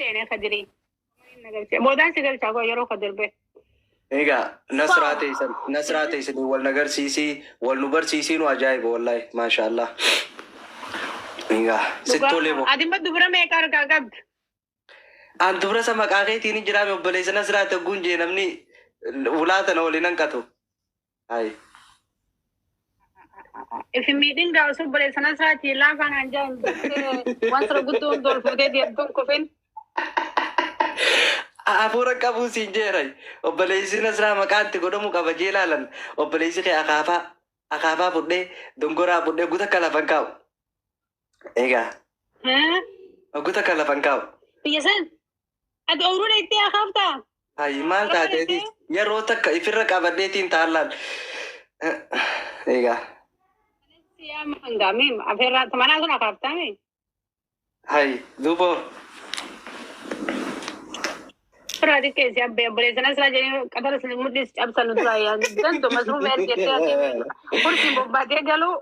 Seene Kadirii. Boodaan si galchaa koo yeroo Kadir bee. Egaa Nasraa teessan Nasraa teessanii wal nagarsiisii wal nu barsiisii nu ajaa'iba wallahi maashaallah. Egaa sitti tolee moo? Ati immoo dubra meeqa harkaa qabdu? An dubra isa maqaa keetiin hin jiraame obboleessa Nasraa tagguun jee namni ulaa tana waliin hanqatu. Hayi. Ifi miidhin gaa osoo obboleessa Nasraatii laafaa naan jaan jettee waan sira guddoo hunda ol fuutee deemtuun kufin. Hafuura qabuu siin jeeray. Obboleessi Nasraa maqaan itti godhamu qaba jee laalan. Obboleessi kee akaafaa akaafaa fudhee dongoraa fudhee guta akka lafan kaa'u. Egaa guta akka lafan kaa'u. Biyya san ati ooyiruu dheettee akaaftaa? Hayi maal Araba taateeti dheettee? yeroo takka ifirra qabadheetiin taallaan. Egaa Siyaa mangaa miim afeerraa manaa sun akaaftaa mii? Hayi duuba Firaa xiqqeessi abbee obboleessa Nasraa jedhee qatara isin mudhis cabsan nu duraa yaa dantu masruufa ergettee ati kursiin bobbaatee galuu.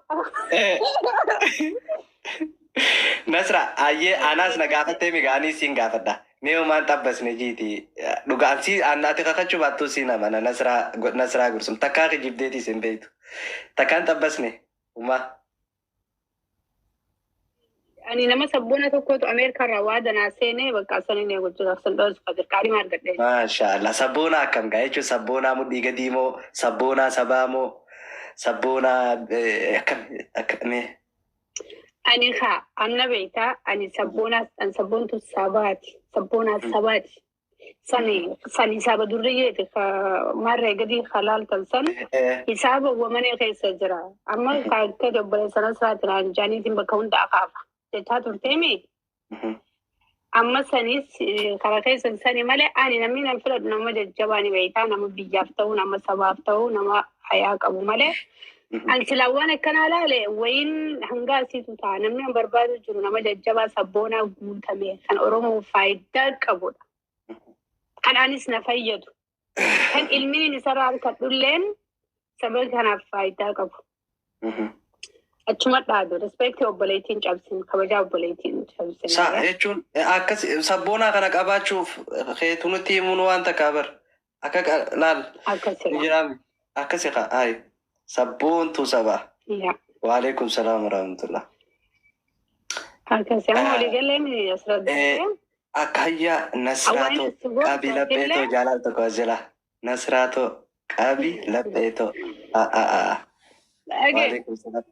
Nasra ayyee anaas na gaafattee miga anis siin gaafadha. Mee homaan xabbasne jiiti. Dhugaan si an ati kakachuu baattuu siin amana Nasraa Nasraa gursum takkaa kijibdeetii sin beektu. Takkaan xabbasne umaa. Ani nama sabboona tokkotu Ameerikaa irraa waa danaa seenee bakka saniin eegu jira. San dhoos Kadir qaadhima argadhe. Maasha Allah. Sabboonaa akkam gaa jechuun sabboonaa mudhii gadii moo sabboonaa sabaa moo sabboonaa akkam akka mee. Ani kaa anna beektaa ani sabboonaa an sabboontu sabaati. Sabboonaa sabaati. Sani sani hisaaba durriyyeeti ka maarree gadii halaaltan san hisaaba wamanee keessa jira. Amma ka akka obboleessa Nasraatiin aan jaaniitiin bakka hunda akaafa jechaa turteemi. Amma sanis karaa keessan sani malee ani namni nan filadhu nama jajjabaa ni beektaa nama biyyaaf ta'u nama sabaaf ta'u nama hayaa qabu malee. An silaa waan akkanaa laale wayiin hanga asiitu ta'a namni an barbaadu jiru nama jajjabaa sabboonaa guutame kan Oromoo faayidaa qabudha. Kan anis na fayyadu. Kan ilmiin isarraa harkadhulleen saba kanaaf faayidaa qabu. Achuma dhaadu respectii obboleettiin cabsin kabajaa obboleettiin cabsin. Sa jechuun akkas sabboonaa kana qabaachuuf keetu nutti himuun waan takkaa bar akka laal Akkasuma. ni jiraame akkasi kaa hayi sabboontuu sabaa. Yaa. Waalaikum salaam warahmatullah. Akkasi amma walii galee mi asirratti. Akka hayyaa Nasraatoo Awwaan si gorsu qabi lapheetoo illee jaalala tokko as jala. Nasraatoo qabi lapheetoo. dhage. Waalaikum salaam.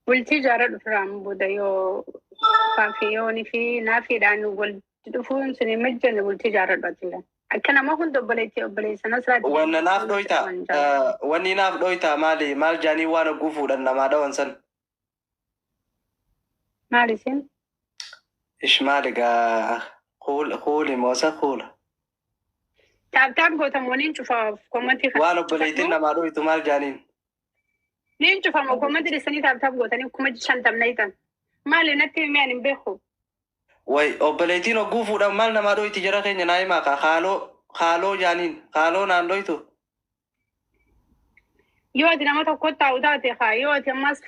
Bultii ijaarradhu firaan booda yoo faafiyoonii fi naafiidhaan walitti dhufuun sun hin mijjanne bultii ijaarradhu ati. Akka nama hunda obboleettii obboleessa Nasraatti. Wanna naaf dhoyta wanni naaf dhoyta maali maal jaanii waan hogguu fuudhan namaa dhawan san. Maal isin? Ish maali gaa kuuli moosa kuula. Tap tap gootamu niin cufaaf commentii kana. Waan obboleettiin namaa dhoytu maal jaaniin? Niin cufamu commentii dhiisanii tap tap gootanii 50,000 nayitan. Maali natti himee ani hin beeku. Way obboleettiin hogguu fuudhan maal namaa dhoyti jara keenya naa himaa kaa haaloo haaloo jaaniin haaloo naan dhoytu. Yoo ati nama tokko taa'u taate haa yoo ati ammas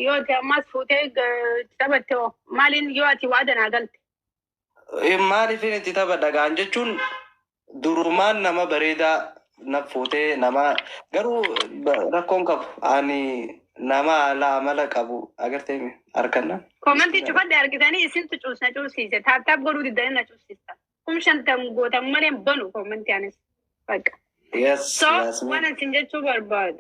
yoo ati ammas fuutee taphatte hoo maaliin yoo ati waada naa galte. Maaliifin itti taphadha gaan jechuun durumaan nama bareedaa na fuutee nama garuu rakkoon qabu ani nama haala amala qabu agartee harkanna. Commentii cufadhe argitanii isintu cuusna cuusiise tap tap godhuu diddanii na cuusiista. 50,000 gootan malee hin banu commentii anis. Bakka. Yes, So Yasmin. waan asin jechuu barbaadu.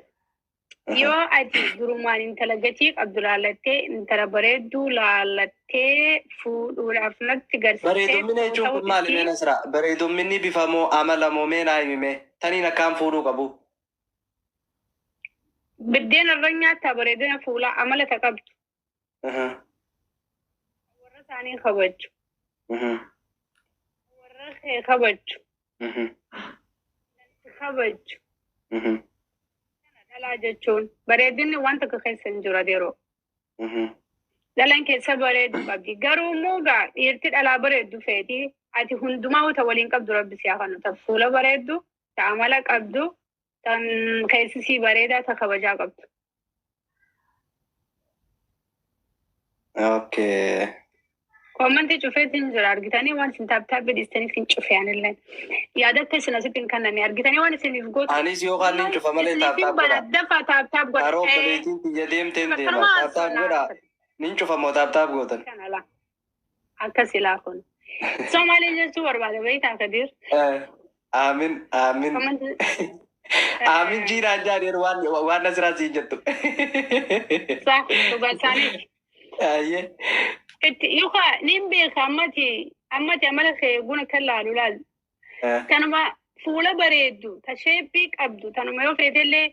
Yoo ati durumaan intala gatii qabdu laalattee intala bareedduu laalattee fuudhuudhaaf natti garsiistee Bareedummina jechuun kun maali mee Nasra? Bareedumminni bifa moo amala moo mee naa himi mee? Taniin akkaan fuudhuu qabu. Biddeen irra nyaattaa bareedina fuulaa amala ta qabdu. Warra isaanii kabaju. Warra kee kabaju. Kabaju. Dhalaa jechuun bareedinni waan tokko keessa hin jiru adeeroo. Dhalaan keessa bareedu qabdi. Garuu immoo gaa dhiirti dhalaa bareeddu feeti. Ati hundumaa ta waliin qabdu rabbi si haa kennu. Ta fuula bareeddu, ta amala qabdu, tan keessi sii bareedaa, ta kabajaa qabdu. Okay. Commentii cufeetiin jira argitanii waan isin tap tapii dhiistaniif hin cufe anillee. Yaada akka isin asitti hin kennanne argitanii waan isiniif gootu. Anis yookaan nin cufa malee Isiniif tap hin tap godha. bana dafa tap tap godha. Karoo obboleettiin tiyya deemteen deema. Tap tap godha. Nin cufa moo tap tap gootan? Kana akkas ilaa kun. Somaalee jechuu barbaada beektaa Kadir. Aamin aamin. Commentii. Aamin jiiraan jaadheer waan waan Nasraa siin jettu. Saa dhugaa isaaniiti. Ayyee. Itti yookaan nin beeka ammati ammati amala kee guna kan laalu laal. Kanuma fuula bareeddu ta shapeii qabdu tanuma yoo feetellee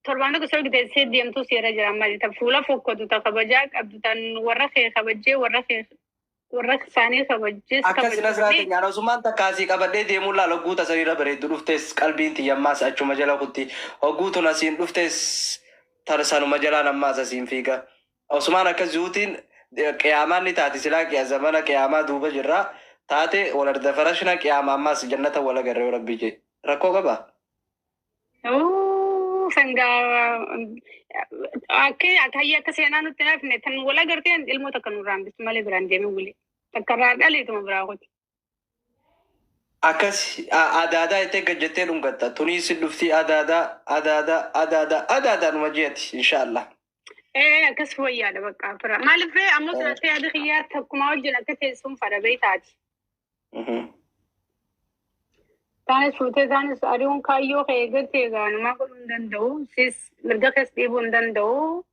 torbaan tokko soo teessee deemtu seera jira ammati ta fuula fokkotu ta kabajaa qabdu tan warra kee kabajjee warra kee warra isaanii kabajjees Akkas Nasraa teenya osummaan takkaasii qabadhee deemuun laal hogguu tasaniirra bareeddu dhuftes qalbiin tiyyammaas achuma jala kutti hogguu tun asiin dhuftes sanuma jalaan ammaas asiin fiiga. Osumaan akkas juutiin qiyaamaan ni taati silaa qiya zamana qiyaamaa duuba jirra taate wal ardafarashna qiyaamaa ammaas jannata wal agarre yoo rabbi jee rakkoo qaba. Sangaa akka akka akka seenaa nutti nafne tan wal agartee ilmoo takka nurraa hambistu malee biraan deemee wuli. Takka irraa dhaleetuma biraa kuti. Akkas adaadaa itti gajjattee dhungatta tuniis dhufti adaadaa adaadaa adaadaa adaadaa numa jeeti inshaallah. Ee akkas wayyaadha bakka fira. Maaliif ammoo sirratti yaada kiyyaa takkumaa wajjin akka teessuun fadha beektaati. Taanis fuutee taanis aduun kaayyoo kee eegattee gaanumaa godhuu hin danda'u. Sis mirga kees dhiibuu hin danda'u.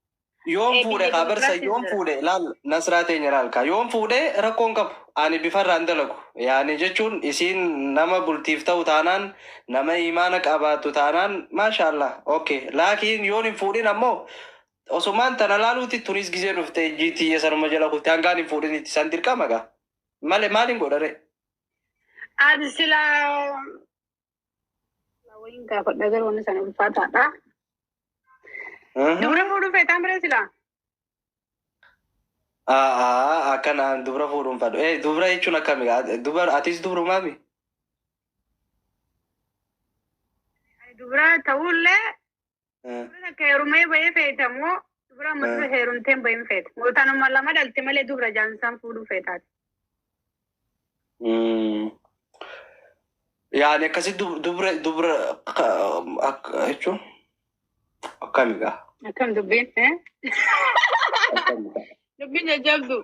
Yoon fuudhe Biyya kaa barsa dubaraatti yoon jira. Fuudhe laal Nasraa teenya laal kaa yoon fuudhe rakkoon qabu ani bifarraan dalagu yaani jechuun isiin nama bultiif ta'u taanaan nama imaana qabaattu taanaan maashaallah okay laakiin yoon hin fuudhin ammoo osumaan tana laaluuti tunis gizee dhufte jiitiyya sanuma jala kutte hangaan hin fuudhin itti san dirqama gaa malee maaliin godhare. Ati silaa wayiin gaafadha garuu wanni sana ulfaataadha. Dubra fuudhuu feetaan bira silaa. Akkana dubra fuudhuun fadhu. Dubra jechuun akkami? Dubra atis dubrumaami? Dubra ta'ullee dubra takka heerumee bahee feetamoo dubra amma dura heerumteen bahin feeta. Mootanuma lama dhalte malee dubra jaansaan fuudhuu feetaati. Yaani akkasi dubra dubra jechuun akkami gaa? Akkam dubbiin? Akkami gaa? Dubbiin jajjabdu.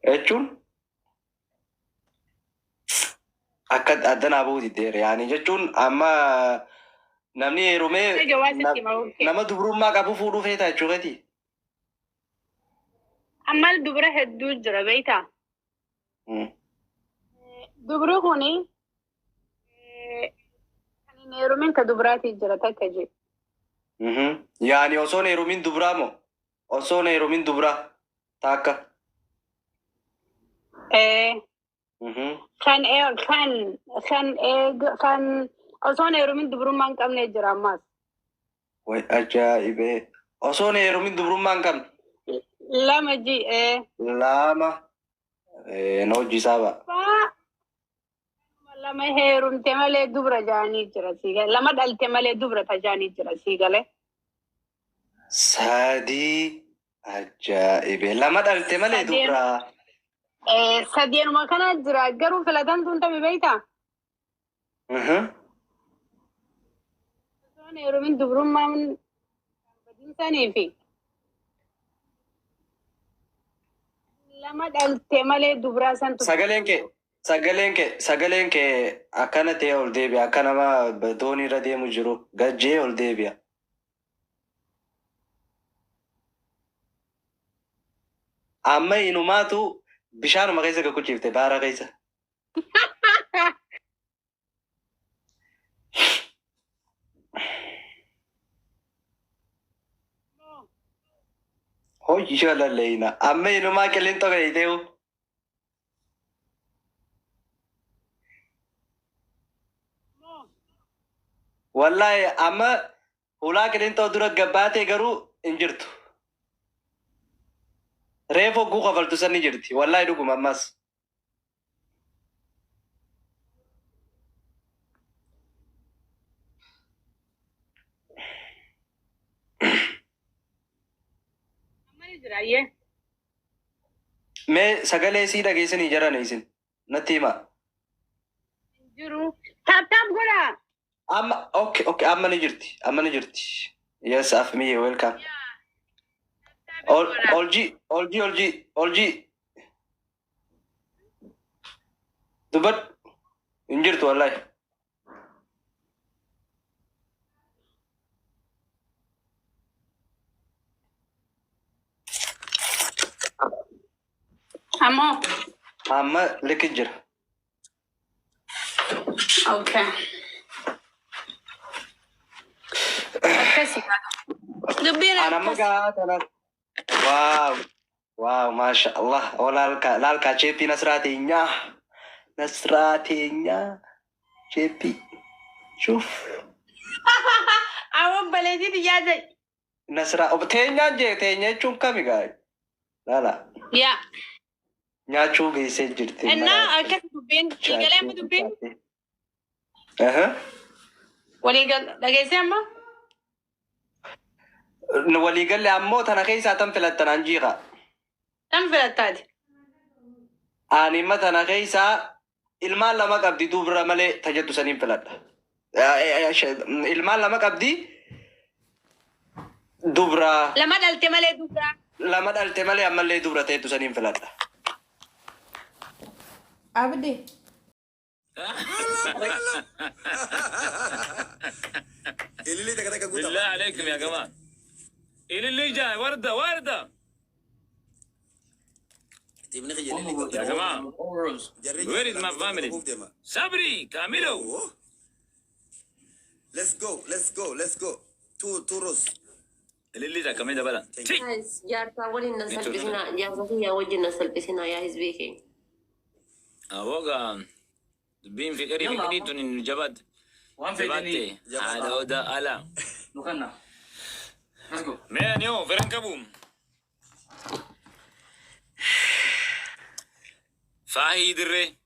Jechuun akka addanaa buuti deere yaani jechuun amma namni heerumee Egaa waa sitti hima okay. nama dubrummaa qabu fuudhuu feeta jechuudha. Amma dubra hedduu jira beektaa? Dubri kuni kan hin heerumin ka dubraatii jira takka jee. Yaani osoo hin heerumin dubraa moo? Osoo hin heerumin dubraa takka. Kan kan kan kan osoo hin heerumin dubrummaa hin qabne jira ammaas. Way ajaa'ibee! Osoo hin heerumin dubrummaa hin qabne. Lama ji. Lama. Na hojii ba'a. Faa lama heerumte malee dubra jaanii jira sii galee. Lama dhalte malee dubra tajaanii jira sii galee. Sadii ajaa'ibee! Lama dhalte malee Sadeen. Dubraa. Sadeenuma kana jira garuu filatamtuun tami beektaa? Osoo hin heerumin dubrummaan badiinsanii fi lama dhalte malee dubraa santu. Sagaleen kee akkana ta'e ol deebi'a akka nama doonii irra deemu jiru gajjee ol deebi'a. Amma inumaatu bishaanuma keessa gakkuchiifte baara keessa. Hoyyoo lalleeyina. Amma inumaa qilleenxoo gadi. Wallaahi amma hulaa qilleenxoo dura gabbaatee garuu hin jirtu. Reefu hogguu kafaltu san ni jirti. Wallaahi dhuguma ammas. Amma ni jira ayyee. Mee sagalee isii dhageessanii jiran isin natti himaa. Jiru. Tap tap godhaa. Amma okay, amma ni jirti, amma ni jirti. Yes, Afmiye, welcome. Olji, Olji, Olji, Olji. Dubbadhu. Hin jirtu wallahi. Ammoo. Amma likki jira. Okay. Akkasi. Dubbiin An amma akkas. gaa tana. Wow. Wow, masha Allah. Oh, laalka, laalka cheeppii Nasraa teenyaa. Nasraa teenyaa. Cheeppii. Shuf. Awwan baleetii xiyyaa jedhi. Nasraa. Ob teenyaan jee, teenya jechuun kami gaa? Laala. Yaa. Nyaachuu geessee jirti. Innaa akkas dubbiin. Eegalee amma dubbiin. Aha. Walii gal dhageessee amma. Waliigalle ammoo tana keessaa tan filattan an jiiqa. Tan filattaati. Ani imma tana keessaa ilmaan lama qabdi dubra malee tajettu saniin filadha. Ilmaan lama qabdi dubra. Lama dhalte malee dubra. Lama dhalte malee ammallee dubra ta'ettu saniin filadha. Abdi. Ililii takka takka guutaa. بالله عليكم يا جماعة، اللي جاي وردة وردة. Timni kiyya ililii guutaa. يا جماعة. Jarri Where is my family? deema. صبري كاميلو. Oh. Let's go, let's go, let's go. Two, two rose. اللي جاي كمية بلا. Thank you. Guys, jaarsaa waliin na salphisinaa, jaarsa kiyyaa wajjin na salphisinaa yaa hizbii keenya. أبوغا بين فكري فكري تون جبد Waan fedhanii جبات هذا ودا ألا nu kenna. Let's go. مين يو فرنكبوم فاهي دري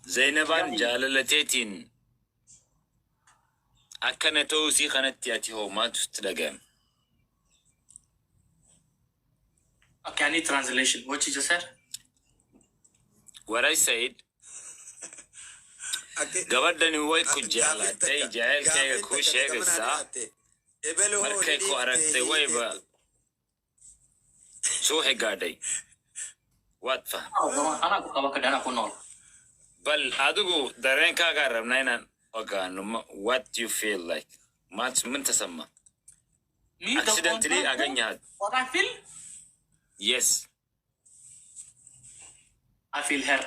زينبان jaalalateetiin akkana ta'uu isii kanatti ati hoo maaltu sitti dhaga'ame? Okay, I need translation. What you just said? What I said, Akka gabadhani way ku gaaffiin jeclaatay takka jacaylkayga gaaffiin kuu takka gamanaa sheegaysaa dhiyaatte. Ebelu hoo ni markay ku dhiiftee aragtay wayba hiiteettu. suuxi gaadhay waad faham. Anaa ku qaban kadhe, anaa ku nool. Bal adigu dareenkaagaa rabnaa inaan ogaano what you feel like, maat min tasama Me, the accidentally contact, aganyaad. What I feel? Yes. I feel her.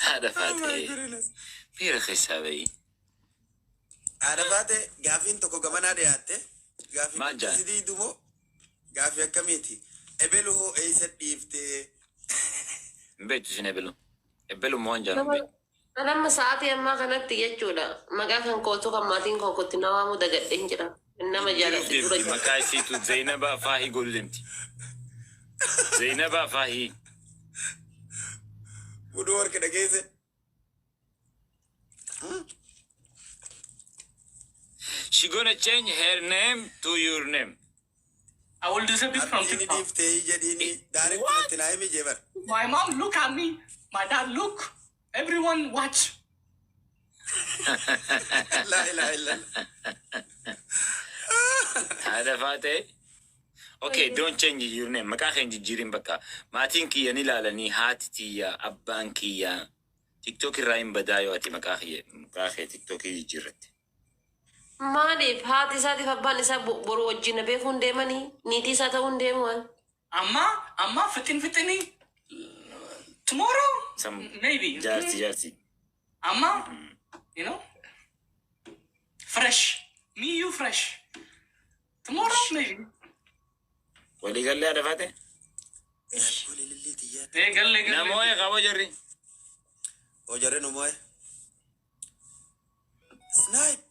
Haadha Oh my faatee goodness. miira keessaa bahi. Haadha faate, gaaffiin tokko gamanaa dhiyaatte. Gaaffiin Maal jaan? sidii dumoo gaaffii akkamiiti? Ebelu hoo eessa dhiiftee? Hin beektu isin ebelu ebelu moo waan jaan hin beektu. An amma sa'aatii ammaa kanatti jechuudha. Maqaa kan kootu kan maatiin koo kotti na waamuu dagadhee hin jira. Nama Jijjiiruuf jaalladhe dura deemti jira. Maqaa isiitu Zainabaa Faahii godhu deemti. Zainabaa Faahii. Buduu warqi dhageesse. She gonna change her name to your name. I will disappear from Abdiin ni TikTok. dhiiftee jedhiini direct What? natti naa himi jee bara. My mom look at me. My dad look. Everyone watch. Laa ilaaha illallah. Haadha faatee. Okay, don't change your name. Maqaa kee hin jijjiirin bakka. Maatiin kiyya ni ilaalanii, haati tiyya, abbaan kiyya. TikTok irraa hin badaa yoo ati maqaa kee TikTok jijjiirratte. Maaliif haati isaatiif abbaan isaa boru wajjin na beekuu hin deemanii? Niitii isaa ta'uu hin deemu waan. Amma, amma, fitin fitini. Tomorrow? Some Maybe. jaarsi jaarsi. Amma, fresh. Me, you fresh. Tomorrow, maybe. Walii gallee, haadha faatee? Rakkoo ilillii xiyyaatti. Eh, galle, galle. Namoota qaba jarri. Oo, jarri nu moo'e. Snipe.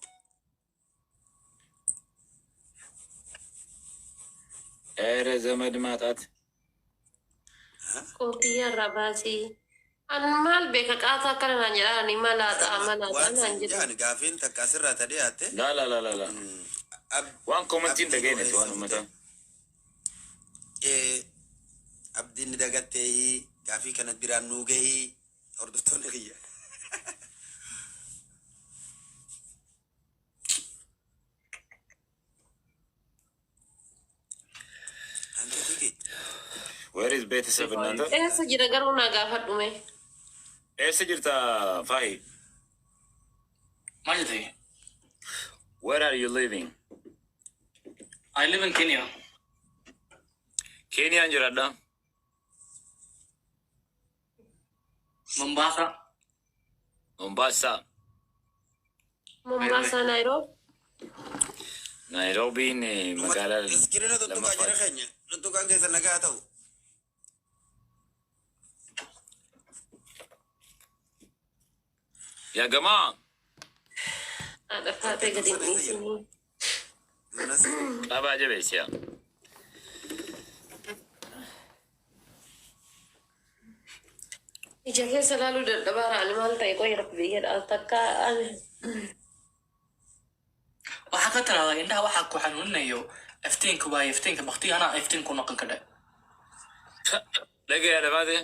ኧረ ዘመድ ማጣት። Koofiyyaa irraa baasii. An maal beeka qaataa akkana naan jedhaani malaaxaa malaaxaa Waan naan siin jedhan. jedhan gaafiin takka asirraa ta dhiyaatte. La la la la la. Waan commentiin Abdiin dhageenyati waan eessa uummataa. Abdiin ni dagattee gaafii kana biraan nuu gahii hordoftoonni kiyya. Ante tiki. Where is ቤተሰብ እናንተ? Eessa jira garuu naa gaafadhume. Eessa jirta Faahi? Maal jette? Where are you living? I live in Kenya. Keeniyaan jiraadha. Mombasa. Mombasa. Mombasa, Nairobi. Nairoobiin magaalaa Iskiriina tuttuqaa jira lammaffaati. keenya. Tuttuqaan keessa nagaa ta'u. Yaa gamaa. Haadha faatee gadi hin dhiisinii. Nas Qabaa jabeessiyaa. Ija keessa laaluu dadhabaara ani maal ta'e qoy rabbi biyya takka ani. Waxaa ka tiraahdaa indhaha waxaa ku xanuuninayo iftiinka waaye, iftiinka baktiyo anaa iftiin ku noqon kadhe. Dhagaya lafaate.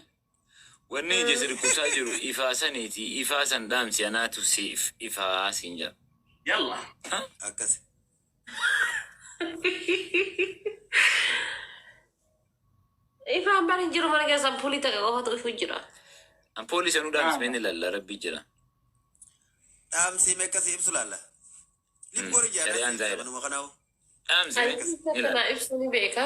Wanni ija si dhukkubsaa jiru ifaa saniiti. Ifaa san dhaamsi anaatu siif ifaa siin jedha. Yalla. Akkas. Ifaan baan hin jiru mana keessa ampuulii takka qofatu ifu jira. Ampoolii sanuu dhaamsi ni lalla rabbii jira. Dhaamsii mee akkasii ibsu laalla. Lip goori Shari'aan jaadhaa zaayira. manuma kanaa'u. Dhaamsi Ani ni lalla. kana ibsu ni beeka.